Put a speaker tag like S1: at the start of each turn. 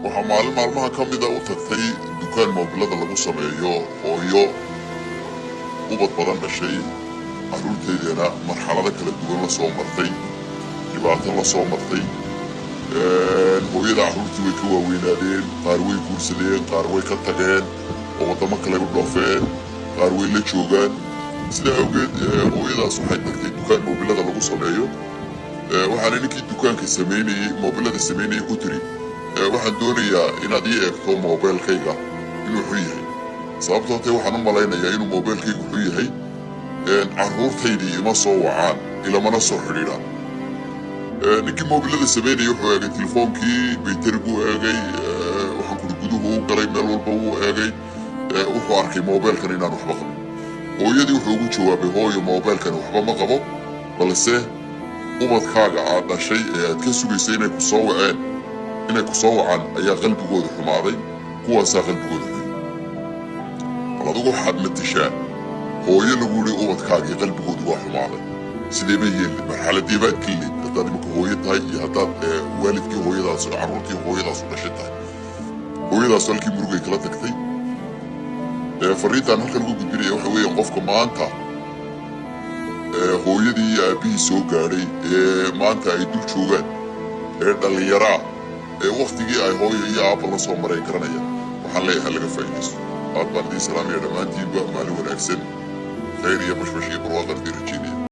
S1: Waxaa maalin maalmaha ka mida u tagtay dukaan moobilada lagu sameeyo hooyo ubad badan dhashay, carruurteedana marxalado kala duwan la soo martay, dhibaato la soo martay. Hooyada carruurtii way ka waaweynaadeen, qaar way guursadeen, qaar way ka tageen oo waddamo kale u dhoofeen, qaar way la joogaan. Sidaa awgeed hooyadaas waxay tagtay dukaan moobilada lagu sameeyo. Waxaana ninkii dukaanka sameynayey, moobilada sameynayay, ku tiri: "Waxaan doonayaa inaad ii eegto moobeelkayga inuu xun yahay, sababtoo tee waxaan u malaynayaa inuu moobeelkaygu xun yahay, carruurtaydii ima soo wacaan, ilamana soo xidhiidhaan." Ninkii moobilada sameynayay wuxuu eegay telefoonkii, baytariguu eegay, waxaan kuri guduhu u galay, meel walba wuu eegay. Wuxuu arkay moobeelkan inaan waxba qabin. Hooyadii wuxuu ugu jawaabay: "Hooyo, moobeelkani waxba ma qabo, balse ubadkaaga aad dhashay ee aad ka sugaysay inay ku soo waceen, inay ku soo wacaan ayaa qalbigooda xumaaday, kuwaasaa qalbigooda xun." Bal adigu waxaad matashaa hooyo lagu yidhi ubadkaagii qalbigoodu waa xumaaday. Sidee bay yeeli? Marxaladee baad gelineyd haddaad imanka hooyo tahay iyo haddaad waalidkii hooyadaas, carruurtii hooyadaas u dhashay tahay? Hooyadaas halkii murugay kala tagtay. Fariintaan halkan uga gudbinaya waxa weeyaan, qofka maanta hooyadii iyo aabbihii soo gaadhay ee maanta ay dul joogaan, ee dhallinyaraa, ee wakhtigii ay hooyo iyo aabba la soo maray garanaya, waxaan leeyahay laga faa'iidaysto. Aad baan idiin salaamaya dhammaantiinba. Maalin wanaagsan, khayr iyo bashbash iyo barwaaqan idiin rajeynaya.